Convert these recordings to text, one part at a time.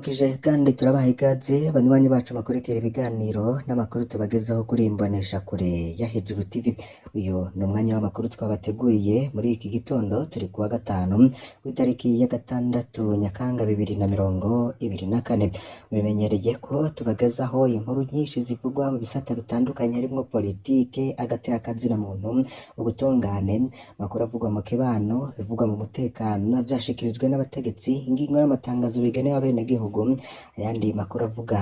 Turabaramukije kandi turabaha ikaze banywanyi bacu bakurikira ibiganiro n'amakuru tubagezaho kuri imboneshakure ya Hejuru TV. Uyu ni umwanya w'amakuru twabateguriye muri iki gitondo, turi kuwa gatanu w'itariki ya 6 Nyakanga 2024. Mubimenyereye ko tubagezaho inkuru nyinshi zivugwa mu bisata bitandukanye harimwo politike, agateka kazina muntu, ubutungane, amakuru avugwa mu kibano, bivugwa mu mutekano, vyashikirijwe n'abategetsi, ingingo n'amatangazo bigenewe abenegihugu, ayandi makuru avuga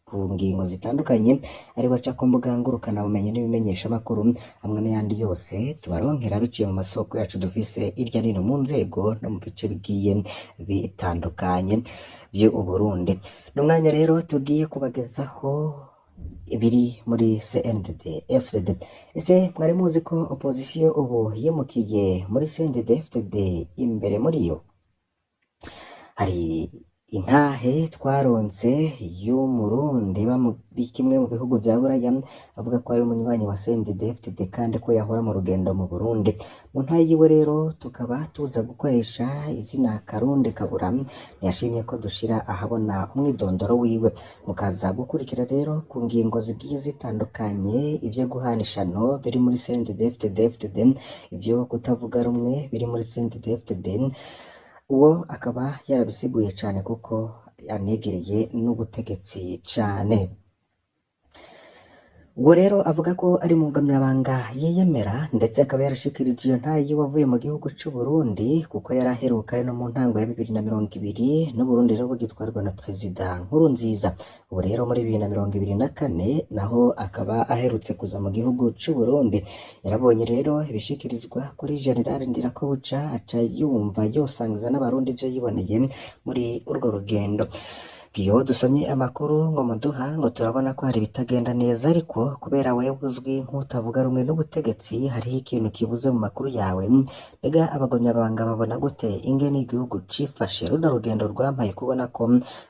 ku ngingo zitandukanye ariwe aca ku mbuga ngurukanabumenyi n'ibimenyeshamakuru, hamwe n'ayandi yose tubaronkera biciye mu masoko yacu dufise hirya no hino mu nzego no mu bice bigiye bitandukanye vy'Uburundi. Ni umwanya rero tugiye kubagezaho ibiri muri CNDD FDD. Ese mwari muzi ko opposition ubu yimukiye muri CNDD FDD imbere muri yo? Hari intahe twaronse y'Umurundi ba muri kimwe mu bihugu vya Buraya avuga ko ari umunywanyi wa CNDD FDD kandi ko yahora mu rugendo mu Burundi. Mu ntahe yiwe rero tukaba tuza gukoresha izina Karundi Kabura, ntiyashimye ko dushira ahabona umwidondoro wiwe. Mukaza gukurikira rero ku ngingo zigiye zitandukanye, ivyo guhana ishano biri muri CNDD FDD FDD, ivyo kutavuga rumwe biri muri CNDD FDD. Uwo akaba yarabisiguye cane kuko yanegereye n'ubutegetsi cane. Ubwo rero avuga ko ari mugumyabanga yiyemera, ndetse akaba yarashikirije iyo ntahe yiwe avuye mu gihugu c'Uburundi, kuko yari aherukayo no mu ntango ya 2020, n'Uburundi rero bugitwarwa na Perezida Nkurunziza. Ubu rero muri 2024 naho akaba aherutse kuza mu gihugu c'Uburundi. Yarabonye rero ibishikirizwa kuri General Ndirakobuca, aca yumva yosangiza n'Abarundi ivyo yiboneye muri urwo rugendo. Iyo dusomye amakuru ngo muduha, ngo turabona ko hari ibitagenda neza, ariko kubera wewe uzwi nk'utavuga rumwe n'ubutegetsi, hariho ikintu kibuze mu makuru yawe. Mbega abagumyabanga babona gute ingene igihugu cifashe? Runo rugendo rwampaye kubona ko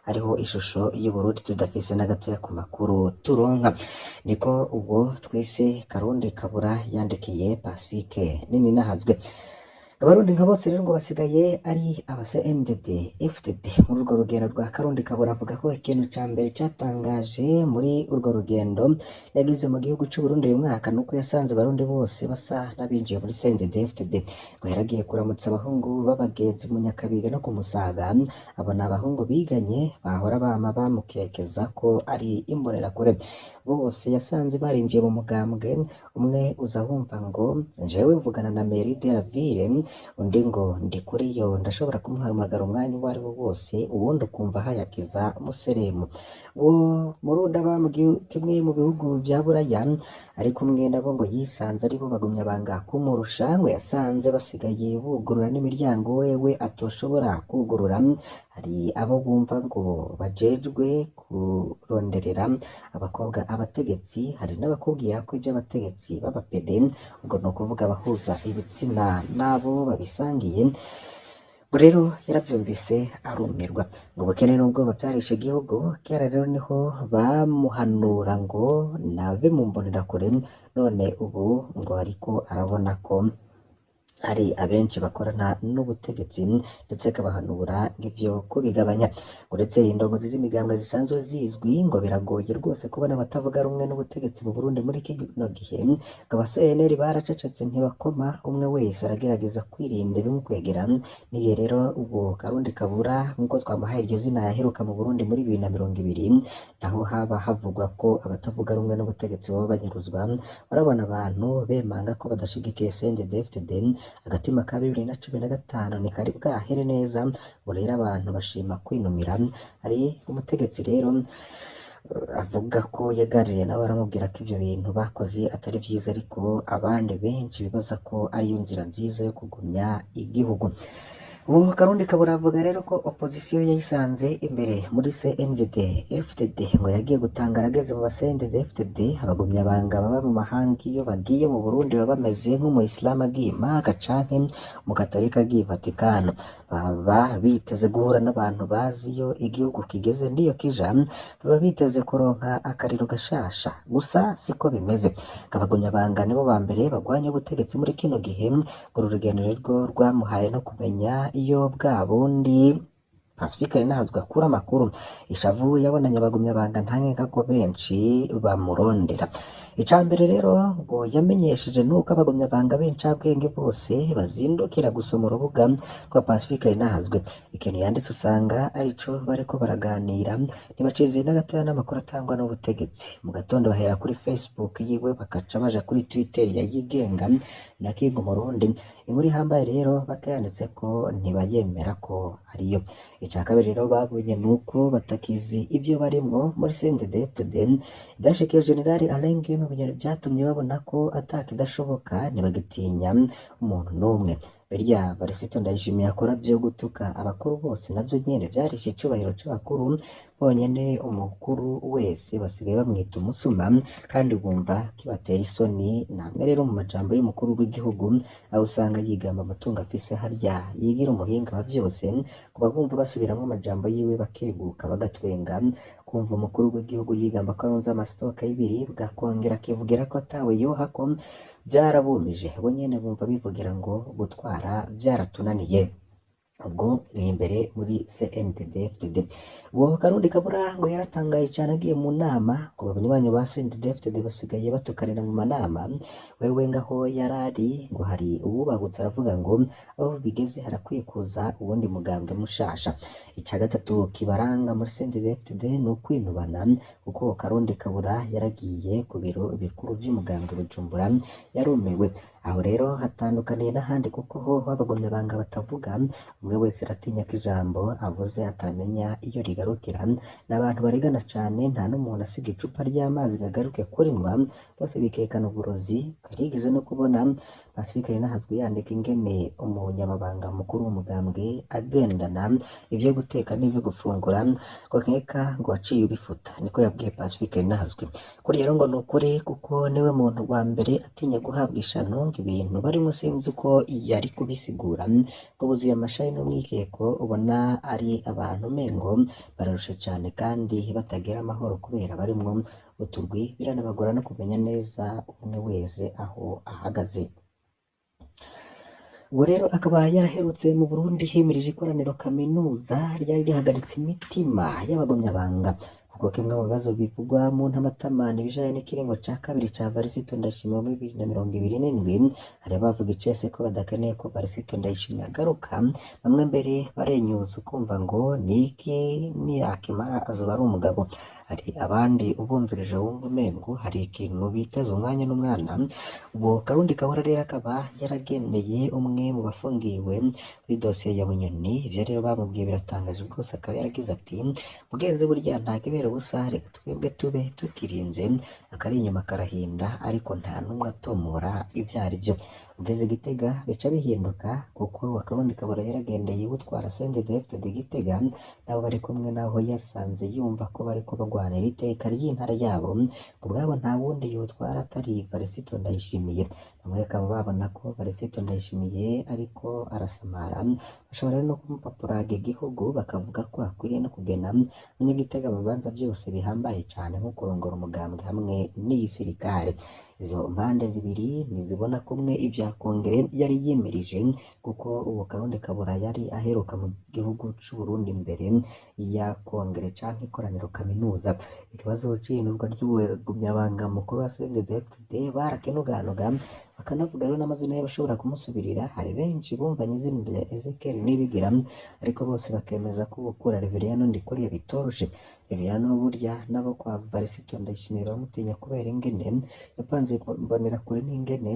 hariho ishusho y'Uburundi tudafise na gatoya ku makuru turonka. Niko ubwo twise Karundi Kabura yandikiye Pacifique nini nahazwe. Abarundi nka bose rero ngo basigaye ari aba CNDD FDD. Muri urwo rugendo rwa Karundi Kabura, avuga ko ikintu ca mbere catangaje muri urwo rugendo yagize mu gihugu c'Uburundi uyu mwaka nuko yasanze Abarundi bose basa n'abinjiye muri CNDD FDD. Ngo yaragiye kuramutsa abahungu b'abagenzi mu Nyakabiga no ku Musaga, abona abahungu biganye bahora bama bamukekeza ko ari imbonerakure, bose yasanze barinjiye mu mugambwe. Umwe uza wumva ngo jewe mvugana na mairie de la ville, undi ngo ndi kuri yo ndashobora kumuhamagara umwanya uwo ari wo wose, uwundi ukumva hayagiza museremu. Uwo Murundi aba mu kimwe mu bihugu vya Buraya ari kumwe nabo, ngo yisanze aribo bagumyabanga kumurusha. Ngo yasanze basigaye bugurura n'imiryango wewe atoshobora kugurura. Hari abo bumva ngo bajejwe kuronderera abakobwa abategetsi, hari n'abakubwira ko ivy'abategetsi b'abapede, ubwo ni ukuvuga abahuza ibitsina n'abo babisangiye. Ngo rero yaravyumvise arumirwa. Ngo ubukene n'ubwoba vyarishe igihugu. Kera rero niho bamuhanura ngo nave mu mbonerakure, none ubu ngo ariko arabona ko hari abenshi bakorana n'ubutegetsi, ndetse akabahanura ivyo kubigabanya. Uretse indongozi z'imigambwe zisanzwe zizwi, ngo biragoye rwose kubona abatavuga rumwe n'ubutegetsi mu Burundi muri kino gihe. Ngo aba CNL baracecetse ntibakoma, umwe wese aragerageza kwirinda ibimukwegera. N'igihe rero ubwo Karundi Kabura, nk'uko twamuhaye iryo zina, yaheruka mu Burundi muri 2020, naho haba havugwa ko abatavuga rumwe n'ubutegetsi baba banyuruzwa, barabona abantu bemanga ko badashigikiye CNDD-FDD. Agatima ka 2015 ntikari bwahere neza. Ubu rero abantu bashima kwinumira. Hari umutegetsi rero avuga ko yaganiriye nawe, aramubwira ko ivyo bintu bakoze atari vyiza, ariko abandi benshi bibaza ko ariyo nzira nziza yo kugumya igihugu. Ubu Karundi Kabura avuga rero ko opposition yayisanze imbere muri CNDD FDD. Ngo yagiye gutangara ageze mu ba CNDD FDD. Abagumyabanga baba mu mahanga iyo bagiye mu Burundi baba bameze nk'umuyisilamu agiye Maka canke umukatolika agiye Vatikano, baba biteze guhura n'abantu bazi iyo igihugu kigeze n'iyo kija, baba biteze kuronka akariro gashasha. Gusa siko bimeze. Abagumyabanga nibo ba mbere bagwanya ubutegetsi muri kino gihe. Ngo uru rugendo nirwo rwamuhaye no kumenya iyo bwa bundi. Pacifique Nahazwa akura amakuru. Ishavu yabonanye abagumyabanga ntankeka ko benshi bamurondera. Ica mbere rero ngo yamenyesheje nuko abagumyabanga b'incabwenge bose bazindukira gusoma urubuga rwa Pacifique Nahazwe. Ikintu yanditse usanga arico bariko baraganira, ntibacizeye na gatoya n'amakuru atangwa n'ubutegetsi. Mu gatondo bahera kuri Facebook yiwe, bakaca baja kuri Twitter ya Yigenga na Kingo Murundi. Inkuru ihambaye rero batayanditse ko ntibayemera ko ariyo. Ica kabiri rero babonye nuko batakizi ivyo barimwo muri CNDD-FDD. Ivyashikiye General Alain Guillaume Bunyoni vyatumye babona ko atakidashoboka, ntibagitinya umuntu n'umwe. Birya Varisito Ndayishimiye akora vyo gutuka abakuru bose navyo nyene vyarishe icubahiro c'abakuru bonyene. Umukuru wese basigaye bamwita umusuma kandi bumva kibatera isoni. Namwe rero mu majambo y'umukuru w'igihugu, aho usanga yigamba amatungo afise, harya yigira umuhinga wa vyose, kuba bumva basubiramwo amajambo yiwe bakeguka bagatwenga. Kumva umukuru w'igihugu yigamba ko arunze amasitoka y'ibiribwa, akongera akivugira ko atawe yohako, vyarabumije. Bo nyene bumva bivugira ngo gutwara vyaratunaniye. Ubwo ni imbere muri CNDD-FDD. Uwo Karundi Kabura ngo yaratangaye cane agiye mu nama, ngo abanywanyi ba CNDD-FDD basigaye batukanira mu manama. Wewe ngaho yarari ngo hari uwubahutse aravuga ngo aho bigeze harakwiye kuza uwundi mugambwe mushasha. Ica gatatu kibaranga muri CNDD-FDD ni ukwinubana, kuko Karundi Kabura yaragiye ku biro bikuru vy'umugambwe Bujumbura yarumiwe. Aho rero hatandukaniye n'ahandi, kuko ho abagumyabanga batavuga, umwe wese aratinya ko ijambo avuze atamenya iyo rigarukira. N'abantu barigana cane, nta n'umuntu asiga icupa ry'amazi ngo agaruke kurinywa, bose bikekana uburozi. Yarigeze no kubona Pacifique Nahazwe yandika ingene umunyamabanga mukuru w'umugambwe agendana ivyo guteka n'ivyo gufungura, ngo nkeka ngo waciye ubifuta, niko yabwiye Pacifique Nahazwe. Kuri rero ngo ni ukuri, kuko niwe muntu wa mbere atinya guhabwa ishano, ngo ibintu barimwo sinzi uko yari kubisigura, ngo buzuye amashayi n'umwikeko, ubona ari abantu umengo bararushe cane kandi batagira amahoro kubera barimwo uturwi, biranabagora no kumenya neza umwe wese aho ahagaze. Uwo rero akaba yaraherutse mu Burundi himirije ikoraniro kaminuza ryari rihagaritse imitima y'abagumyabanga, kuko kimwe mu bibazo bivugwa mu ntamatama ibijanye n'ikiringo ca kabiri ca Varisito Ndayishimiye muri 2027. Hari abavuga icese ko badakeneye ko Varisito Ndayishimiye agaruka, bamwe mbere barenyuza ukumva ngo niki niyakimara azoba ari umugabo. Hari abandi ubumvirije wumva umengo hari ikintu biteze umwanya n'umwana. Uwo Karundi Kabura rero akaba yaragendeye umwe mu bafungiwe muri dosiye ya Bunyoni. Ivyo rero bamubwiye biratangaje rwose, akaba yaragize ati: mugenzi burya nta kibera ubusa, reka twebwe tube tukirinze, akari inyuma karahinda, ariko nta n'umwe atomora ivyo ari vyo. Ugeze Gitega bica bihinduka, kuko Akarundi Kabura yaragendeye utwara CNDD-FDD Gitega nabo bari kumwe, naho yasanze yumva ko bariko bagwanira iteka ry'intara yabo, ku bwabo nta wundi yotwara atari Varisito Ndayishimiye. Bamwe bakaba babona ko Varisito Ndayishimiye ariko arasamara, bashobora no kumupapuraga igihugu, bakavuga ko akwiriye no kugena umunyagitega mu bibanza vyose bihambaye cane nko kurongora umugambwe hamwe n'igisirikare. Izo mpande zibiri ntizibona kumwe ivya kongere yari yimirije, kuko uwo Karundi Kabura yari aheruka mu gihugu c'Uburundi mbere ya kongere canke ikoraniro kaminuza. Ikibazo c'ihindurwa ry'ubugumyabanga mukuru wa CNDD-FDD barakinuganuga, bakanavuga rero n'amazina y'abashobora kumusubirira. Hari benshi bumvanye izina rya Ezekiel Nibigira, ariko bose bakemeza ko gukura Reveriyano Ndikuriye bitoroshe. Reveriyano burya nabo kwa Varisito Ndayishimiye bamutinya kubera ingene yapanze imbonerakure n'ingene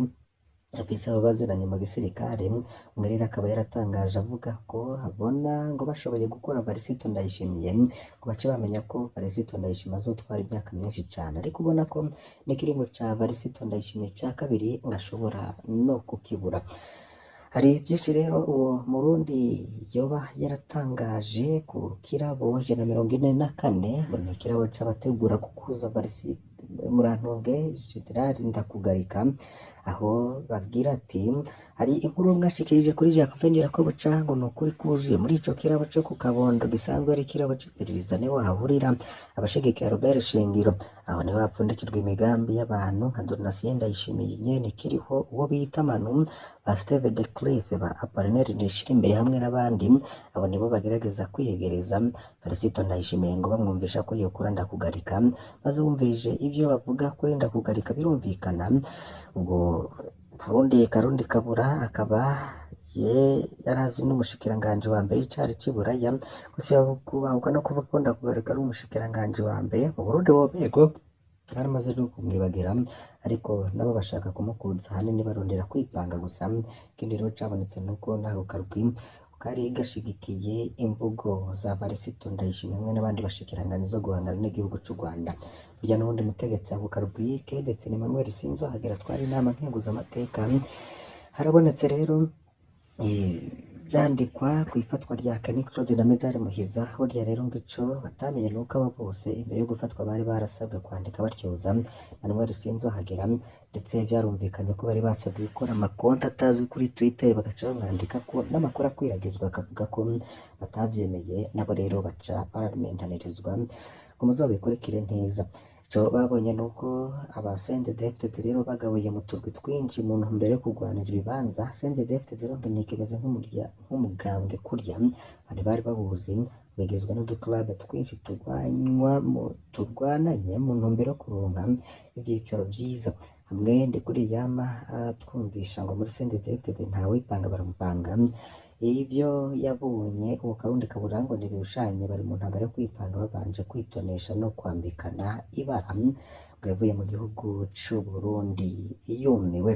afise abo baziranye mu gisirikare. Umwe rero akaba yaratangaje avuga ko abona ngo bashoboye gukura Varisito Ndayishimiye, ngo bace bamenya ko Varisito Ndayishimiye azotwara imyaka myinshi cane, ariko ubona ko n'ikiringo ca Varisito Ndayishimiye ca kabiri ngo ashobora no kukibura. Hari vyinshi rero uwo Murundi yoba yaratangaje ku kirabo 144, ngo ni ikirabo c'abategura gukuza Varisito Murantunge General Ndakugarika. Aho bagira ati hari inkuru mwashikirije kuri Jacques Ndirakobuca ngo ni ukuri kuzuye muri ico kirabo co ku Kabondo gisanzwe ari ikirabo c'iperereza, niho hahurira abashigikiye Albert Shingiro, aho niho hapfundikirwa imigambi y'abantu nka Donatien Ndayishimiye nyene kiriho uwo bita Manu, ba Steve de Cliff, ba Apollinaire Nishirimbere hamwe n'abandi. Abo nibo bagerageza kwiyegereza Felicito Ndayishimiye ngo bamwumvisha ko yokora Ndakugarika, maze wumvirije ivyo bavuga kuri Ndakugarika birumvikana. Ubwo Burundi Karundi Kabura akaba ye yarazi n'umushikiranganji wa mbere icari c'iburaya gusa kubahuka no kuvuga ko Ndakugarika ari umushikiranganji wa mbere mu Burundi wobego baramaze no kumwibagira, ariko nabo bashaka kumukuza ahanini barondera kwipanga gusa. Ikindi rero cabonetse nuko n'ako karwi kari gashigikiye imvugo za Varisito Ndayishimiye hamwe n'abandi bashikiranganji zo guhangana n'igihugu c'u Rwanda. Burya n'uwundi mutegetsi ako karwi keretse ni Emmanuel Sinzohagera atwara inama nkenguzamateka. Harabonetse rero vyandikwa kw'ifatwa rya Kenny Claude na Medard Muhiza. Burya rero ngo ico batamenye nuko abo bose imbere yo gufatwa bari barasabwe kwandika batyoza Manuel Sinzohagera, ndetse vyarumvikanye ko bari basabwe gukora amakonti atazwi kuri Twitter bagaca bamwandika ko n'amakuru akwiragizwa akavuga ko batavyemeye, nabo rero baca baramentanyirizwa ngo muzobikurikire neza. Ico babonye nuko aba CNDD-FDD rero bagabuye mu turwi twinshi mu ntumbero yo kurwanira ibibanza. CNDD-FDD rero ngo ntikimeze nk'umugambwe kurya abantu bari bawuzi, bigizwe n'uduclub twinshi turwananye mu ntumbero yo kuronka ivyicaro vyiza. Hamwe Ndikuriyama atwumvisha ngo muri CNDD-FDD ntawipanga baramupanga. Ivyo yabonye uwo Karundi Kabura ngo ntibishushanye, bari mu ntambara yo kwipanga babanje kwitonesha no kwambikana ibara, ngo yavuye mu gihugu c'u Burundi yumiwe.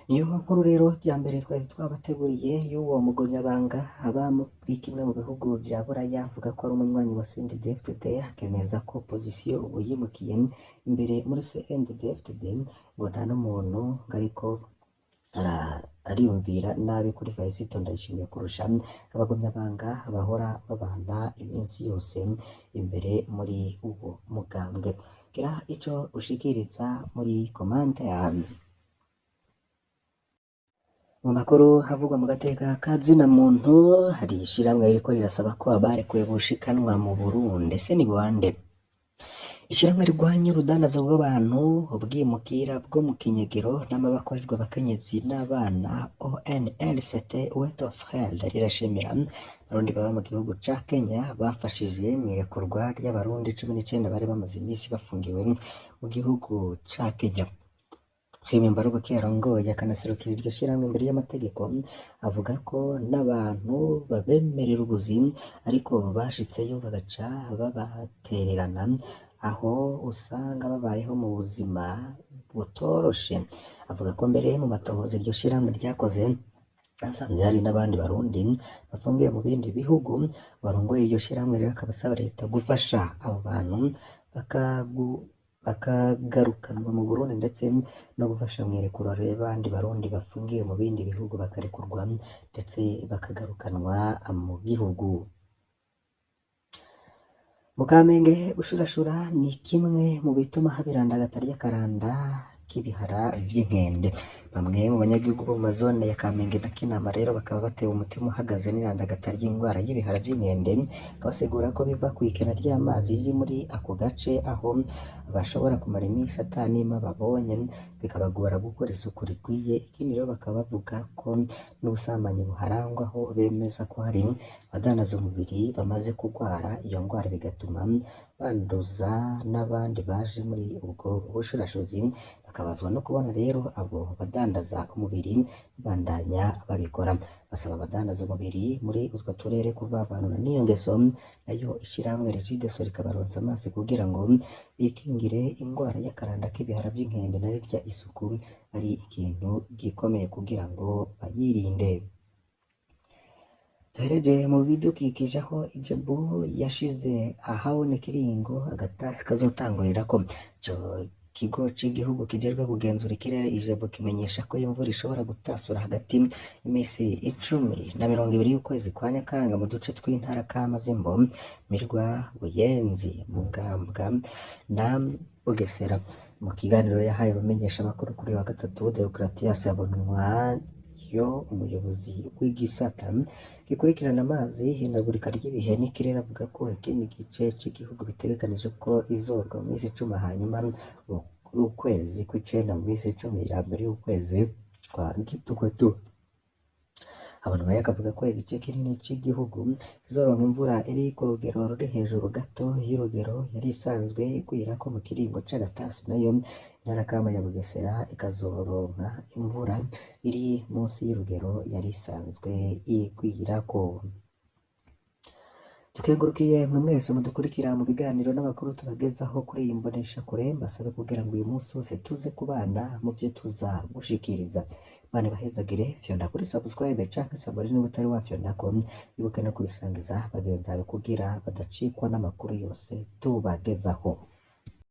Niyo nkuru rero ya mbere twari twabateguriye y'uwo mugumyabanga aba muri kimwe mu bihugu vya Buraya, avuga ko ari umunywanyi wa CNDD-FDD, akemeza ko pozisiyo ubu yimukiye imbere muri CNDD-FDD, ngo nta n'umuntu ngo ariko ariyumvira nabi kuri Felicito Ndayishimiye kurusha abagumyabanga bahora babana iminsi yose imbere muri uwo mugambwe. Gira ico ushikiriza muri komante. Mu makuru havugwa mu gateka ka zina muntu, hari ishirahamwe ririko rirasaba ko abarekuwe boshikanwa mu Burundi. Ese ni bande? Ishirahamwe rirwanya urudandazo rw'abantu, ubwimukira bwo mu kinyegero n'amabakorerwa abakenyezi n'abana ONLCT Weto Frere rirashimira abarundi baba mu gihugu ca Kenya bafashije mw'irekurwa ry'abarundi 19 bari bamaze imisi bafungiwe mu gihugu ca Kenya. Prime Mbarubuke yarongoye akanaserukira iryo shirahamwe imbere y'amategeko, avuga ko n'abantu babemerera ubuzima ariko bashitseyo bagaca babatererana, aho usanga babayeho mu buzima butoroshe. Avuga ko mbere mu matohoza iryo shirahamwe ryakoze hasanze hari n'abandi barundi bafungiye mu bindi bihugu. Barongoye iryo shirahamwe rero akaba asaba leta gufasha abo bantu bakagarukanwa mu Burundi, ndetse no gufasha mw'irekura ry'abandi barundi bafungiwe mu bindi bihugu bakarekurwa ndetse bakagarukanwa mu gihugu. Mu Kamenge gushurashura ni kimwe mu bituma haba irandagata ry'akaranda k'ibihara vy'inkende. Bamwe mu banyagihugu bo mu mazone ya Kamenge na Kinama rero bakaba batewe umutima uhagaze n'irandagata ry'ingwara y'ibihara vy'inkende, basigura ko biva kw'ikena ry'amazi riri muri ako gace, aho bashobora kumara imisi ata n'ima babonye, bikabagora gukora isuku rikwiye. Ikindi rero bakaba bavuga ko n'ubusambanyi buharangwa, aho bemeza ko hari abadandaza umubiri bamaze kugwara iyo ngwara, bigatuma banduza n'abandi baje muri ubwo bushurashuzi. Bakabazwa no kubona rero abo badandaza umubiri babandanya babikora. Basaba abadandaza umubiri muri utwo turere kuvavanura n'iyo ngeso, nayo ishirahamwe Regideso rikabaronsa amazi kugira ngo bikingire ingwara y'akaranda k'ibihara vy'inkende, na rirya isuku ari ikintu gikomeye kugira ngo bayirinde. Duhereje mu bidukikije, aho Ijebu yashize ahabona ikiringo agatasi kazotangurirako. Ico kigo c'igihugu kijejwe kugenzura ikirere Ijebu kimenyesha ko imvura ishobora gutasura hagati y'imisi 10 na 20 y'ukwezi kwa Nyakanga mu duce tw'intara kama z'Imbo, Mirwa, Buyenzi, Mugambwa na Bugesera. Mu kiganiro yahaye abamenyeshamakuru kuri uyu wa gatatu, Deogratias Habonwayo, umuyobozi w'igisata gikurikirana amazi, ihindagurika ry'ibihe n'ikirere, avuga ko ikindi gice c'igihugu bitegekanije ko izorwa mu minsi 10, hanyuma ukwezi kw'icenda mu minsi 10 ya mbere y'ukwezi kwa gitugutu. Habonwayo akavuga ko igice kinini c'igihugu kizoronka imvura iri ku rugero ruri hejuru gato y'urugero yari isanzwe igwirako mu kiringo c'agatasi, nayo intara kama ya Bugesera ikazoronka imvura iri munsi y'urugero yari isanzwe igwirako. Tukengurukiye mwe mwese mudukurikira mu biganiro n'amakuru tubagezaho kuri iyi mboneshakure, mbasabe kugira ngo uyu munsi wose tuze kubana mu vyo tuza gushikiriza. Imana ibahezagire, fyonda kuri subscribe canke sabone niba utari wafyondako, ibuke no kubisangiza bagenzi bawe kugira badacikwa n'amakuru yose tubagezaho.